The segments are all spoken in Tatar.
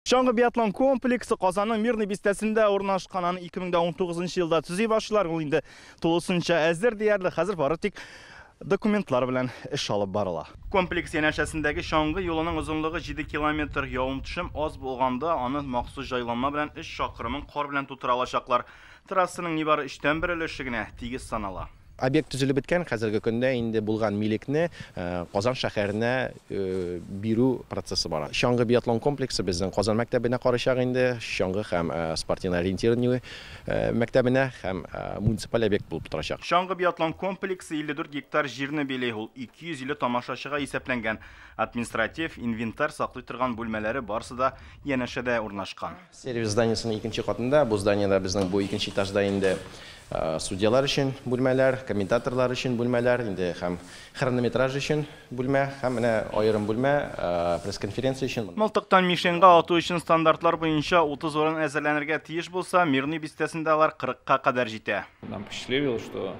Чаңгы биатлон комплексы Казанның Мирный бистәсендә урнашкан. Аны 2019 елда төзи башлар. Ул инде тулысынча әзер диярлек. Хәзер бары тик документлар белән эш алып барыла. Комплекс янәшәсендәге чаңгы юлының озынлыгы 7 километр. Явым-төшем аз булганда аны махсус җайланма белән 3 чакрымын кар белән тутыра алачаклар. Трассаның нибары өчтән бер өлеше генә тигез санала. Объект төзелеп беткән, хәзерге көндә инде булган милекне Казан шәһәренә бирү процессы бара. Чаңгы биатлон комплексы безнең Казан мәктәбенә карыйчак инде, чаңгы һәм спортивно ориентирование мәктәбенә һәм муниципаль объект булып торачак. Чаңгы биатлон комплексы 54 гектар җирне били, ул 250 тамашачыга исәпләнгән. Административ, инвентарь саклый торган бүлмәләре барысы да янәшәдә урнашкан. Сервис зданиесының икенче катында, бу зданиедә безнең бу икенче этажда инде судьялар өчен бүлмәләр, комментаторлар өчен бүлмәләр, инде һәм хронометраж өчен бүлмә, һәм менә аерым бүлмә пресс-конференция өчен. Мылтыктан мишеньга ату өчен стандартлар буенча 30 урын әзерләнергә тиеш булса, Мирный бистәсендә алар 40-ка кадәр җитә. Нам посчастливилось, что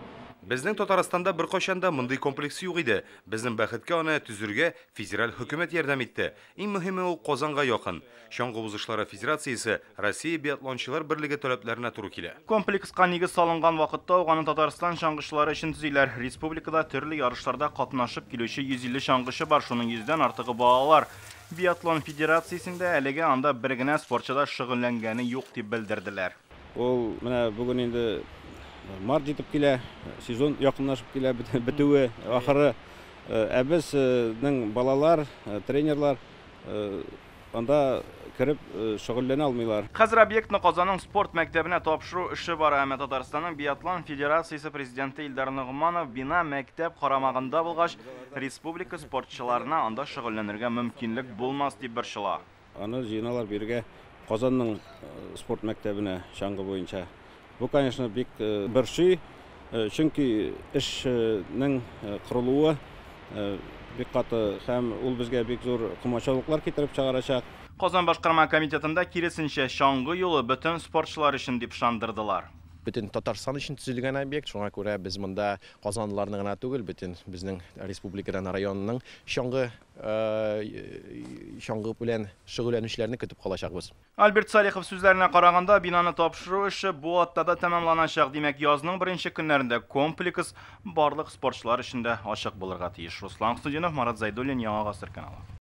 Безнең Татарстанда беркайчан да мондый комплекс юк иде. Безнең бәхеткә аны төзергә федераль хөкүмәт ярдәм итте. Иң мөһиме ул Казанга якын. Чаңгы узышлары федерациясе Россия биатлончылар берлеге таләпләренә туры килә. Комплекска нигез салынган вакытта ук аны Татарстан чаңгычылары өчен төзиләр. Республикада төрле ярышларда катнашып килүче 150 чаңгычы бар, шуның 100дән артыгы балалар. Биатлон федерациясендә әлегә анда бер генә спортчы да шөгыльләнгәне юк дип белдерделәр. Ул менә бүген инде март җитеп килә, сезон якынлашып килә, бетүе ахыры. Ә безнең балалар, тренерлар анда кереп шөгыльләнә алмыйлар. Хәзер объектны Казанның спорт мәктәбенә тапшыру эше бара. Әмма Татарстанның биатлон федерациясе президенты Илдар Ногманов бина мәктәп карамагында булгач, республика спортчыларына анда шөгыльләнергә мөмкинлек булмас дип борчыла. Аны җыеналар бирергә Казанның спорт мәктәбенә чаңгы буенча. Бу, конечно, бик борчый, чөнки эшнең корылуы бик каты һәм ул безгә бик зур комачаулыклар китереп чыгарачак. Казан башкарма комитетында киресенчә чаңгы юлы бөтен спортчылар өчен дип ышандырдылар. Бөтен Татарстан өчен төзелгән объект, шуңа күрә без монда казанлыларны гына түгел, бөтен безнең республикадан районның чаңгы белән шөгыльләнүчеләрне көтеп калачакбыз. Альберт Салихов сүзләренә караганда, бинаны тапшыру эше бу атнада тәмамланачак. Димәк, язның беренче көннәрендә комплекс барлык спортчылар өчен дә ачык булырга тиеш. Руслан Хөснетдинов, Марат Зайдуллин, Яңа Гасыр каналы.